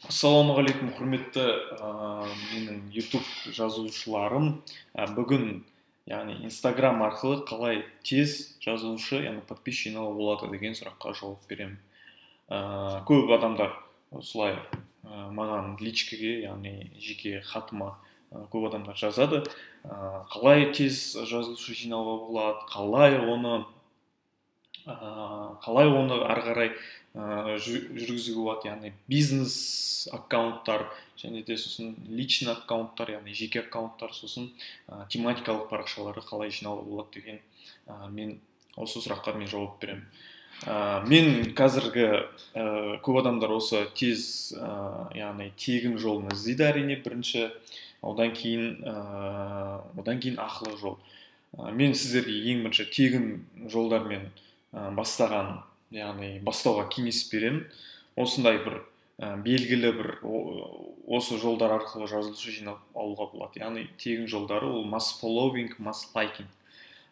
Ассалаумағалейкум, құрметті менің YouTube жазылушыларым. Бүгін, яғни Instagram арқылы қалай тез жазылушы, яғни подписчик жинауға болады деген сұраққа жауап беремін. Көп адамдар осылай маған личкаге, яғни жеке хатыма көп адамдар жазады. Қалай тез жазылушы жинауға болады, қалай оны ары қарай жүргізуге болады, яғни бизнес аккаунттар және де сосын личный аккаунттар, яғни жеке аккаунттар, сосын тематикалық парақшалары қалай жинауға болады деген мен осы сұраққа мен жауап беремін. Мен қазіргі көп адамдар осы тез, яғни тегін жолын іздейді, әрине, бірінші, одан кейін ақылы жол. Мен сіздерге ең бірінші тегін жолдармен бастаған, яғни бастауға кеңес беремін. Осындай бір белгілі бір осы жолдар арқылы жазылушы жинап алуға болады. Яғни тегін жолдары ол mass following, mass liking.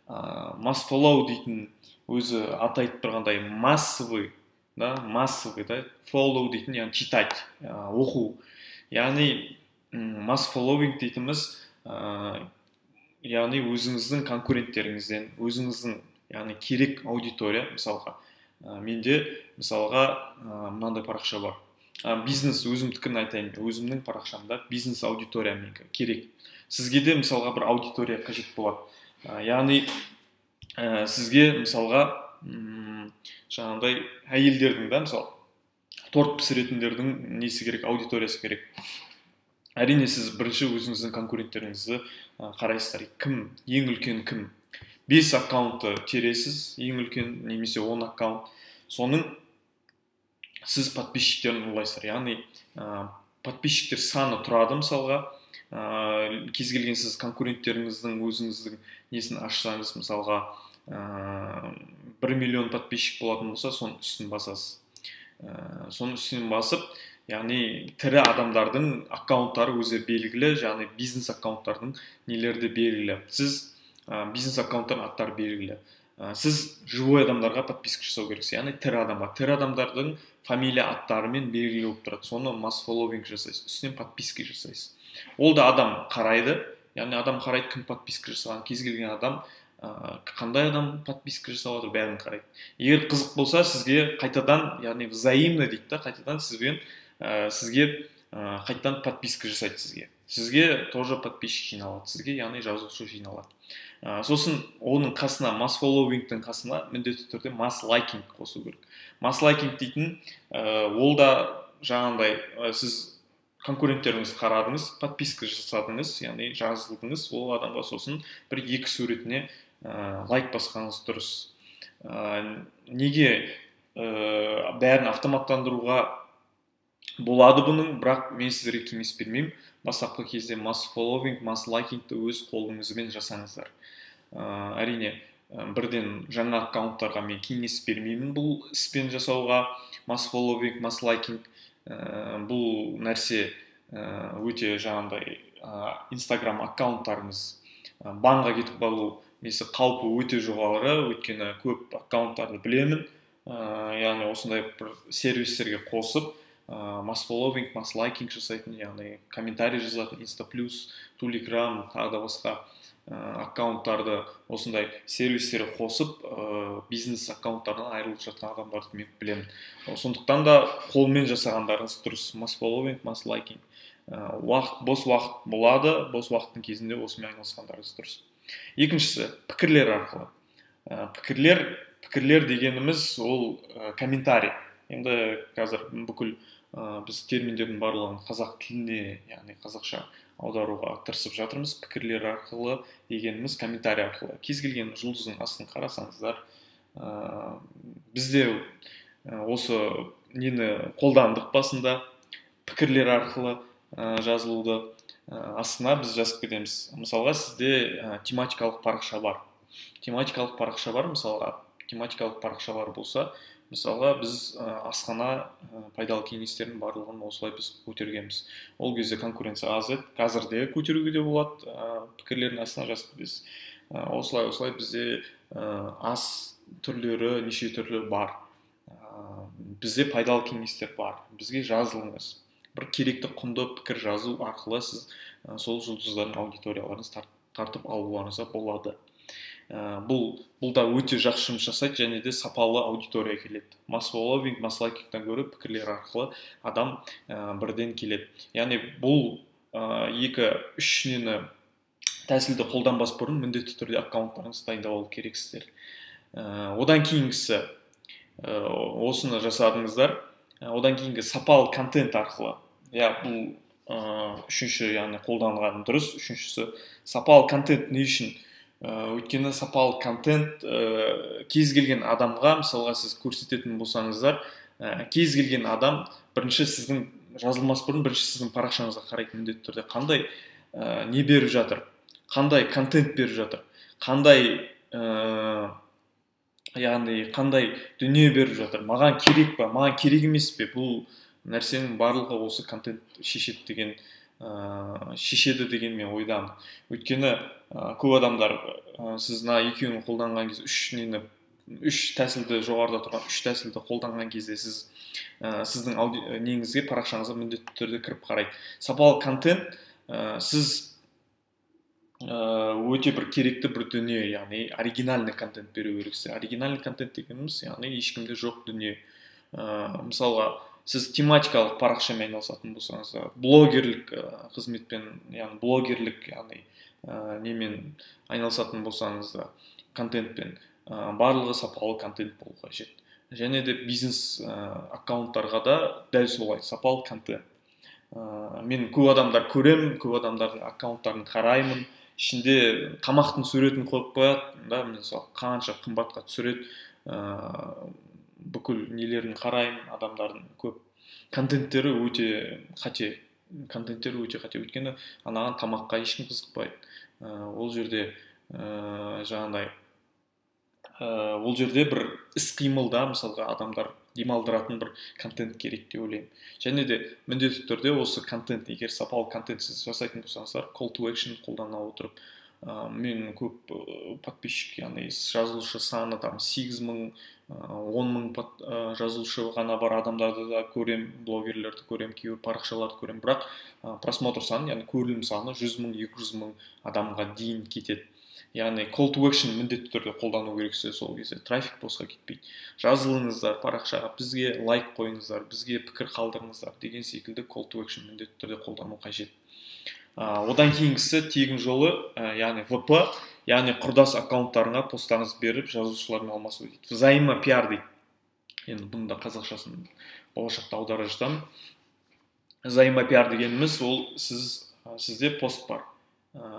Mass follow дейтін өзі аты айтып тұрғандай массовый да, массовый да, follow дейтін, яғни читать, оқу. Яғни mass following дейтініміз яғни өзіңіздің конкуренттеріңізден, өзіңіздің, яғни керек аудитория. Мысалға, менде, мысалға, мынандай парақша бар, бизнес, өзімдікін айтайын. Өзімнің парақшамда бизнес аудитория менікі керек. Сізге де, мысалға, бір аудитория қажет болады. Яғни сізге, мысалға, жаңағындай әйелдердің да, мысалы, торт пісіретіндердің несі керек, аудиториясы керек. Әрине, сіз бірінші өзіңіздің конкуренттеріңізді қарайсыздар: кім ең үлкен, кім. Бес аккаунтты тересіз, ең үлкен, немесе 10 аккаунт, соның сіз подписчиктерін ұрлайсыздар. Яғни подписчиктер саны тұрады. Мысалға, кез келген сіз конкуренттеріңіздің, өзіңіздің несін ашсаңыз, мысалға, 1 миллион подписчик болатын болса, соның үстін басасыз. Соның үстінен басып, яғни тірі адамдардың аккаунттары өзі белгілі, яғни бизнес аккаунттардың нелері де белгілі. Сіз бизнес аккаунттардың аттары белгілі. Сіз живой адамдарға подписка жасау керексіз, яғни тірі адамға. Тірі адамдардың фамилия аттарымен белгілі болып тұрады. Соны mass following жасайсыз, үстінен подписка жасайсыз. Ол да адам қарайды, яғни адам қарайды, кім подписка жасаған. Кез келген адам қандай адам подписка жасап жатыр, бәрін қарайды. Егер қызық болса, сізге қайтадан, яғни взаимно дейді да, қайтадан сізбен сізге қайтадан подписка жасайды. Сізге тоже подписчик жиналады, сізге, яғни жазушы жиналады. Сосын оның қасына, mass followingтің қасына міндетті түрде mass liking қосу керек. Mass liking дейтін ол да жаңағындай сіз конкуренттеріңізді қарадыңыз, подписка жасадыңыз, яғни жазылдыңыз ол адамға, сосын бір екі суретіне лайк басқаныңыз дұрыс. Неге бәрін автоматтандыруға болады бұның, бірақ мен сіздерге кеңес бермеймін. Бастапқы кезде mass following, mass likingті өз қолыңызбен жасаңыздар. Әрине, бірден жаңа аккаунттарға мен кеңес бермеймін бұл іспен жасауға mass following, mass liking. Бұл нәрсе өте жаңағындай Инстаграм аккаунттарыңыз банға кетіп қалу несі, қаупі өте жоғары, өйткені көп аккаунттарды білемін, яғни осындай бір сервистерге қосып mass following, mass liking жасайтын, яғни комментарий жазатын, Инста плюс, Телеграм, тағы да басқа аккаунттарды осындай сервистерге қосып, бизнес аккаунттарынан айырылып жатқан адамдарды мен білемін. Сондықтан да қолмен жасағандарыңыз дұрыс mass following, mass liking. Уақыт, бос уақыт болады, бос уақыттың кезінде осымен айналысқандарыңыз дұрыс. Екіншісі – пікірлер арқылы. Пікірлер дегеніміз ол комментарий. Енді қазір бүкіл біз терминдердің барлығын қазақ тіліне, яғни қазақша аударуға тырысып жатырмыз. Пікірлер арқылы дегеніміз комментарий арқылы. Кез келген жұлдыздың астын қарасаңыздар, бізде осы нені қолдандық басында, пікірлер арқылы жазылуды. Астына біз жазып кетеміз. Мысалға, сізде тематикалық парақша бар, тематикалық парақша бар. Мысалға, тематикалық парақшалар болса, мысалға, біз асхана пайдалы кеңестердің барлығын осылай біз көтергенбіз. Ол кезде конкуренция аз еді, қазір де көтеруге де болады. Пікірлердің астына жазып кетесіз: осылай, осылай, бізде ас түрлері неше түрлі бар, бізде пайдалы кеңестер бар, бізге жазылыңыз. Бір керекті құнды пікір жазу арқылы сіз сол жұлдыздардың аудиторияларын тартып алуларыңызға болады. Бұл да өте жақсы жұмыс жасайды және де сапалы аудитория келеді. Mass following, mass liking тан гөрі пікірлер арқылы адам бірден келеді. Яғни бұл екі үш нені тәсілді қолданбас бұрын міндетті түрде аккаунттарыңызды дайындап алу керексіздер. Одан кейінгісі, осыны жасадыңыздар. Одан кейінгі сапалы контент арқылы. Я бұл үшінші, яғни қолданған дұрыс. Үшіншісі сапалы контент. Не үшін? Өйткені сапалы контент кез келген адамға, мысалға, сіз көрсететін болсаңыздар, кез келген адам бірінші сіздің жазылмас бұрын бірінші сіздің парақшаңызға қарайды міндетті түрде, қандай не беріп жатыр, қандай контент беріп жатыр, қандай яғни қандай дүние беріп жатыр, маған керек па, маған керек емес пе. Бұл нәрсенің барлығы осы контент шешеді деген шешеді деген мен ойдамын. Өйткені көп адамдар сіз мына екеуін қолданған кезде, үш нені, үш тәсілді, жоғарыда тұрған үш тәсілді қолданған кезде сіз сіздің неңізге, парақшаңызға міндетті түрде кіріп қарайды. Сапалы контент сіз өте бір керекті бір дүние, яғни оригинальный контент беру керексіз. Оригинальный контент дегеніміз, яғни ешкімде жоқ дүние. Мысалға, сіз тематикалық парақшамен айналысатын болсаңыз, блогерлік қызметпен, яғни блогерлік, яғни немен айналысатын болсаңыз да, контентпен, барлығы сапалы контент болу қажет. Және де бизнес аккаунттарға да дәл солай сапалы контент. Мен көп адамдар көрем, көп адамдардың аккаунттарын қараймын, ішінде тамақтың суретін қойып қояды да, мысалы, қанша қымбатқа түсіреді, бүкіл нелерін қараймын, адамдардың көп контенттері өте қате, контенттері өте қате. Өйткені анаған тамаққа ешкім қызықпайды. Ол жерде жаңағыдай ол жерде бір іс қимылда, мысалға, адамдар демалдыратын бір контент керек деп ойлаймын. Және де міндетті түрде осы контент, егер сапалы контент сіз жасайтын болсаңыздар, call to action қолдана отырып, мен көп подписчик, яғни жазылушы саны там 8000, 10 000 жазылушы ғана бар адамдарды да көрем, блогерлерді көрем, кейбір парақшаларды көрем, бірақ просмотр саны, яғни көрілім саны 100 000, 200 000 адамға дейін кетеді. Яғни call to action міндетті түрде қолдану керексіз, сол кезде трафик босқа кетпейді. Жазылыңыздар парақшаға, бізге лайк қойыңыздар, бізге пікір қалдырыңыздар деген секілді call to action міндетті түрде қолдану қажет. Одан кейінгісі тегін жолы, яғни ВП, яғни құрдас аккаунттарыңа посттарыңызды беріп, жазушылармен алмасу дейді, взаимопиар дейді. Енді бұның да қазақшасын болашақта аудара жатамын. Взаимопиар дегеніміз ол сізде пост бар,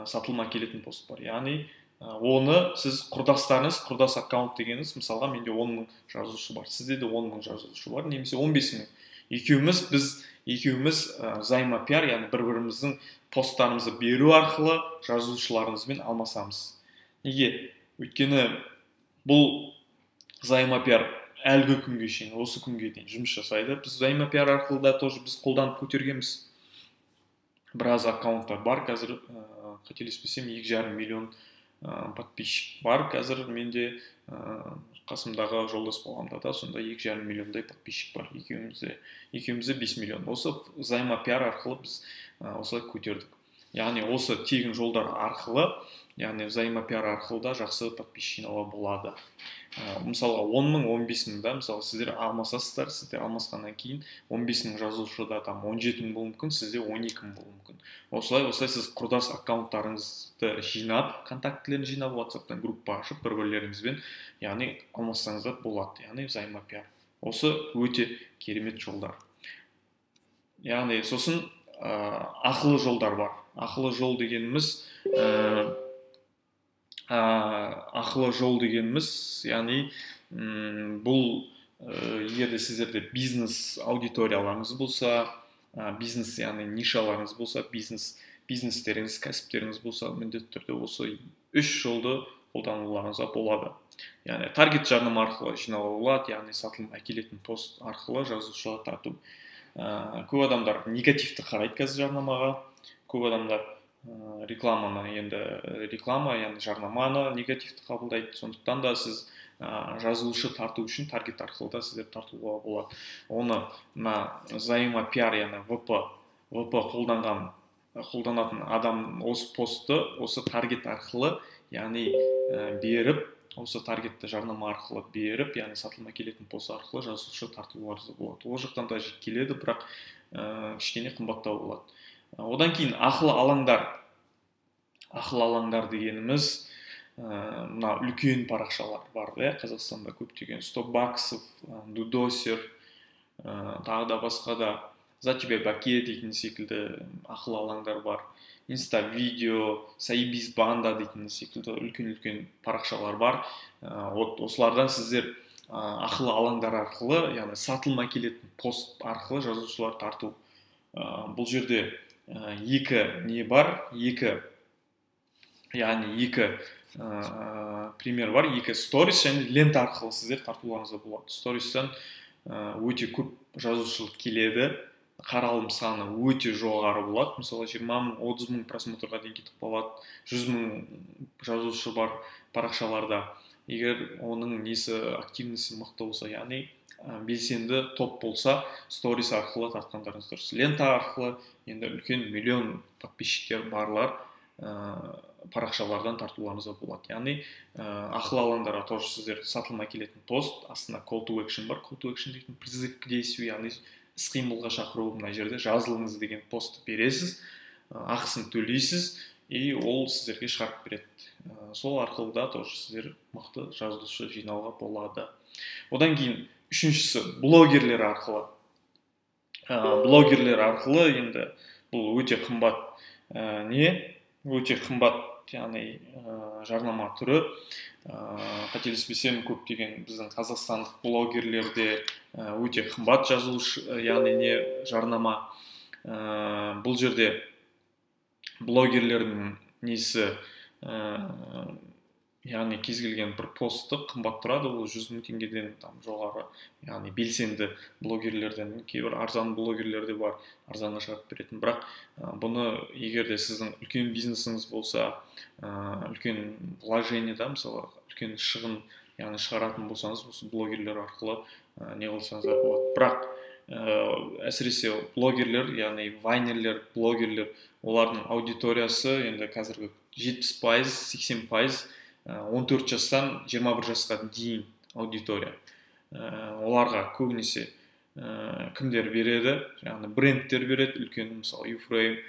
сатылым әкелетін пост бар, яғни оны сіз құрдастарыңыз, құрдас аккаунт дегеніңіз, мысалға, менде 10 000 жазушы бар, сізде де 10 000 жазушы бар немесе 15 000, екеуміз, біз екеуміз взаимопиар, яғни бір біріміздің посттарымызды беру арқылы жазушыларымызбен алмасамыз. Неге? Өйткені бұл взаимопиар әлгі күнге шейін, осы күнге дейін жұмыс жасайды. Біз взаимопиар арқылы да тоже біз қолданып көтергенбіз, біраз аккаунттар бар қазір, қателеспесем, 2,5 миллион подписчик бар қазір менде, қасымдағы жолдас баламда да сондай 2,5 миллиондай подписчик бар, екеумізде 5 миллион. Осы взаимопиар арқылы біз осылай көтердік. Яғни осы тегін жолдар арқылы, яғни взаимопиар арқылы да жақсы подписчик жинауға болады. Мысалға, 10 000, 15 000 да, мысалы, сіздер алмасасыздар, сіздер алмасқаннан кейін 15 000 жазушыда там 17 000 болуы мүмкін, сізде 12 000 болуы мүмкін. Осылай сіз құрдас аккаунттарыңызды жинап, контактілерін жинап, WhatsAppтан группа ашып, бір бірлеріңізбен яғни алмассаңыздар болады, яғни взаимопиар. Осы өте керемет жолдар. Яғни сосын ақылы жолдар бар. Ақылы жол дегеніміз ақылы жол дегеніміз, яғни бұл егер де сіздерде бизнес аудиторияларыңыз болса, бизнес, яғни нишаларыңыз болса, бизнестеріңіз, кәсіптеріңіз болса, міндетті түрде осы үш жолды қолдануларыңызға болады. Яғни таргет жарнама арқылы жинауға болады, яғни сатылым әкелетін пост арқылы жазушылар тарту. Көп адамдар негативті қарайды қазір жарнамаға, көп адамдар рекламаны, енді реклама, яғни жарнаманы негативті қабылдайды. Сондықтан да сіз Жазылушы тарту үшін таргет арқылы да сіздер тартуға болады. Оны мына взаимопиар, яғни ВП қолданатын адам осы постты осы таргет арқылы, яғни беріп, осы таргетті жарнама арқылы беріп, яғни сатылмай келетін пост арқылы жазушы тартуларыңызға болады. Ол жақтан да келеді, бірақ кішкене қымбаттау болады. Одан кейін ақылы алаңдар. Ақылы алаңдар дегеніміз мына үлкен парақшалар бар, иә, Қазақстанда көптеген 100 баксов, Дудосер, тағы да басқа да «За тебя баке» дейтін секілді ақылы алаңдар бар. Инста видео, Саибис банда дейтін секілді үлкен-үлкен парақшалар бар. Вот осылардан сіздер ақылы алаңдар арқылы, яғни сатылмай келетін пост арқылы жазушылар тарту. Бұл жерде екі не бар, екі, яғни екі пример бар, екі: сторис және лента арқылы сіздер тартуларыңызға болады. Стористан өте көп жазушылық келеді, қаралым саны өте жоғары болады. Мысалы, 20 мың, 30 мың просмотрға дейін кетіп қалады, 100 мың жазушы бар парақшаларда. Егер оның несі, активності мықты болса, яғни белсенді топ болса, сторис арқылы тартқандарыңыз дұрыс. Лента арқылы енді үлкен миллион подписчиктер барлар парақшалардан тартуларыңызға болады. Яғни ақылы алаңдарға тоже сіздер сатылмай келетін пост астына call to action бар. Call to action дейтін призыв к действию, яғни іс қимылға шақыру. Мына жерде «жазылыңыз» деген постты бересіз, ақысын төлейсіз, и ол сіздерге шығарып береді. Сол арқылы да тоже сіздер мықты жазылушы жинауға болады. Одан кейін үшіншісі блогерлер арқылы. Блогерлер арқылы енді бұл өте қымбат, не, өте қымбат, яғни жарнама түрі. Қателеспесем, көптеген біздің қазақстандық блогерлерде өте қымбат жазылушы, яғни не, жарнама. Бұл жерде блогерлердің несі, яғни кез келген бір посты қымбат тұрады, ол 100 мың теңгеден там жоғары, яғни белсенді блогерлерден. Кейбір арзан блогерлер де бар, арзанға шығарып беретін. Бірақ бұны егер де сіздің үлкен бизнесіңіз болса, үлкен вложение да, мысалы, үлкен шығын, яғни шығаратын болсаңыз, осы блогерлер арқылы не қылсаңыздар болады. Бірақ әсіресе блогерлер, яғни вайнерлер, блогерлер, олардың аудиториясы енді қазіргі 70%, 80% 14 жастан 21 жасқа дейін аудитория. Оларға көбінесе кімдер береді? Яғни брендтер береді үлкен, мысалы, Юфрейм,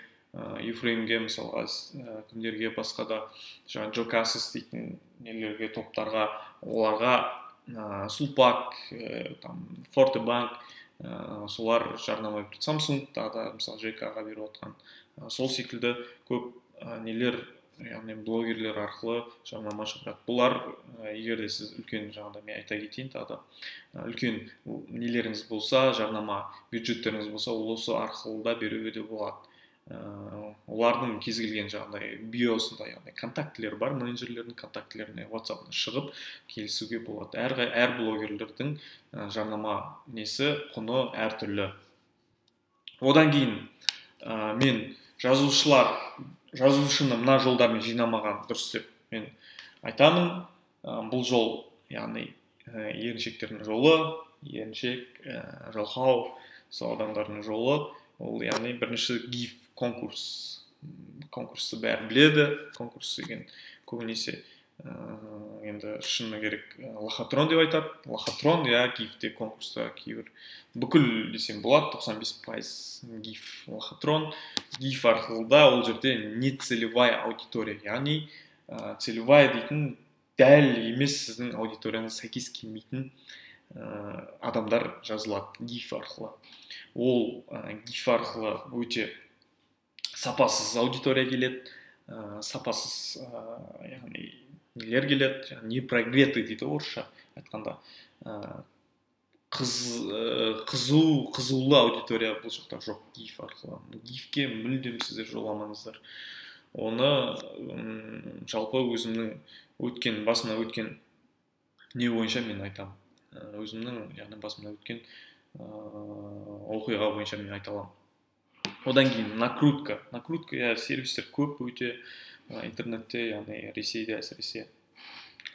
Юфреймге, мысалға, кімдерге, басқа да жаңағы Джокасис дейтін нелерге, топтарға, оларға, Сулпак, там Фортебанк, солар жарнама береді. Самсунг тағы да, мысалы, ЖК-ға беріп отқан. Сол секілді көп нелер, яғни блогерлер арқылы жарнама шығарады бұлар. Егер де сіз үлкен, жаңағыдай мен айта кетейін тағы да, үлкен нелеріңіз болса, жарнама бюджеттеріңіз болса, ол осы арқылы да беруге де болады. Олардың кез келген жаңағыдай биосында, яғни контактілері бар, менеджерлердің контактілеріне, WhatsApp-ына шығып келісуге болады. Әр блогерлердің жарнама несі, құны әртүрлі. Одан кейін мен жазушыны мына жолдармен жинамаған дұрыс деп мен айтамын. Бұл жол, яғни еріншектердің жолы, еріншек, жалқау сол адамдардың жолы ол. Яғни бірінші гив конкурс. Конкурсты бәрі біледі. Конкурс деген көбінесе енді шыны керек, лохотрон деп айтады, лохотрон, иә. Гивте, конкурста кейбір, бүкіл десем болады, 95% гив лохотрон. Гив арқылы да ол жерде не целевая аудитория, яғни целевая дейтін дәл емес, сіздің аудиторияңызға сәйкес келмейтін адамдар жазылады гив арқылы. Ол гив арқылы өте сапасыз аудитория келеді, сапасыз, яғни нелер келеді, не прогретый дейді орысша айтқанда, қызу қызулы аудитория бұл жақта жоқ гив арқылы. Гивке мүлдем сіздер жоламаңыздар. Оны жалпы өзімнің өткен, басымнан өткен не бойынша мен айтамын, өзімнің, яғни басымнан өткен оқиға бойынша мен айта аламын. Одан кейін накрутка. Накрутка, иә, сервистер көп өте интернетте, яғни Ресейде әсіресе.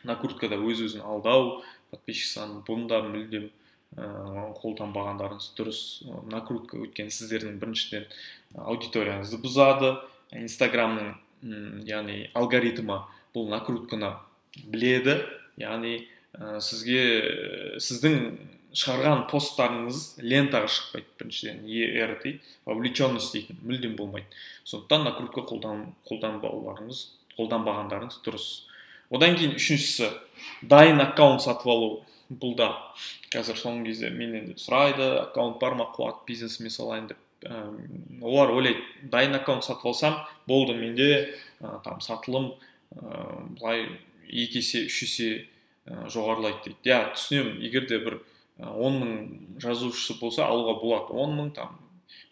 Накруткада өз-өзін алдау, подписчик санын бұны да мүлдем қолданбағандарыңыз дұрыс. Накрутка өйткені сіздердің біріншіден аудиторияңызды бұзады. Инстаграмның, яғни алгоритмі бұл накрутканы біледі, яғни сізге сіздің шығарған посттарыңыз лентаға шықпайды. Біріншіден, ЕР дейді, вовлеченность дейтін мүлдем болмайды. Сондықтан накрутка қолданбауларыңыз, қолданбағандарыңыз дұрыс. Одан кейін үшіншісі — дайын аккаунт сатып алу. Бұл да қазір соңғы кезде менен сұрайды: «Аккаунт бар ма, Қуат, бизнесіме салайын», — деп. Олар ойлайды: дайын аккаунт сатып алсам болды, менде там сатылым былай 2 есе, 3 есе жоғарылайды дейді. Иә, түсінемін, егер де бір 10 000 жазушысы болса, алуға болады. 10 000, там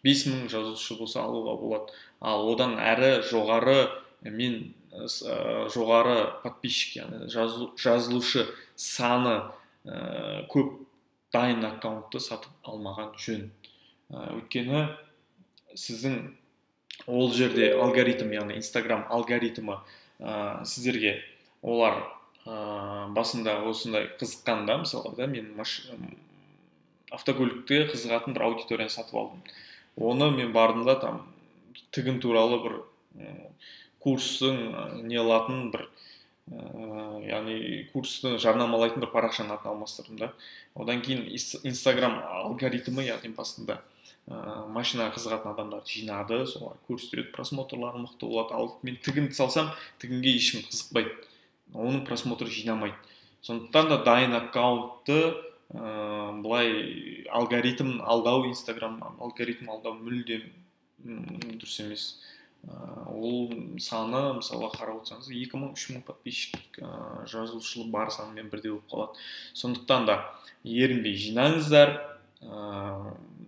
5000 жазушы болса, алуға болады. Ал одан әрі жоғары мен жоғары подписчик, яғни жазылушы саны көп дайын аккаунтты сатып алмаған жөн. Өйткені сіздің ол жерде алгоритм, яғни Инстаграм алгоритмі сіздерге, олар басында осындай қызыққан да. Мысалға да, мен автокөлікке қызығатын бір аудиторияны сатып алдым. Оны мен бардым да, там тігін туралы бір курстың не алатын бір яғни курсты жарнамалайтын бір парақшаның атын алмастырдым да. Одан кейін Инстаграм алгоритмі, яғни басында машинаға қызығатын адамдарды жинады, солар көрсетеді, просмотрлары мықты болады. Ал мен тігінді салсам, тігінге ешкім қызықпайды, оның просмотры жинамайды. Сондықтан да дайын аккаунтты былай алгоритм алдау, Инстаграм алгоритм алдау мүлдем дұрыс емес. Ол саны, мысалға, қарап отырсаңыз, 2000, 3000 подписчик, жазылушы бар санымен бірдей болып қалады. Сондықтан да ерінбей жинаңыздар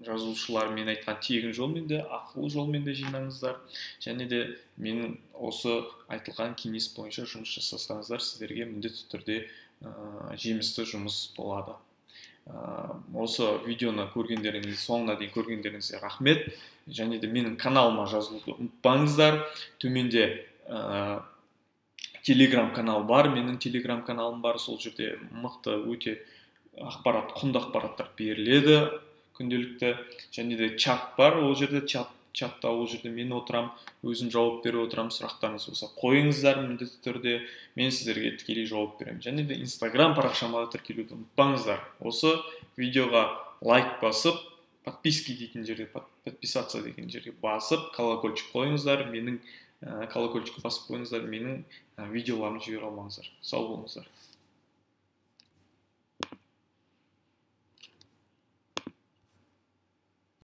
жазылушылар. Мен айтқан тегін жолмен де, ақылы жолмен де жинаңыздар. Және де менің осы айтылған кеңес бойынша жұмыс жасасаңыздар, сіздерге міндетті түрде жемісті жұмыс болады. Осы видеоны көргендеріңіз, соңына дейін көргендеріңізге рахмет. Және де менің каналыма жазылуды ұмытпаңыздар. Төменде Телеграм канал бар, менің Телеграм каналым бар. Сол жерде мықты өте ақпарат, құнды ақпараттар беріледі күнделікті. Және де чат бар ол жерде, чатта ол жерде мен отырам, өзім жауап беріп отырамын. Сұрақтарыңыз болса, қойыңыздар, міндетті түрде мен сіздерге тікелей жауап беремін. Және де Инстаграм парақшама да тіркелуді ұмытпаңыздар. Осы видеоға лайк басып, подписки дейтін жерге, подписаться деген жерге басып, колокольчик қойыңыздар, менің колокольчик басып қойыңыздар, менің видеоларымды жібере алмаңыздар. Сау болыңыздар.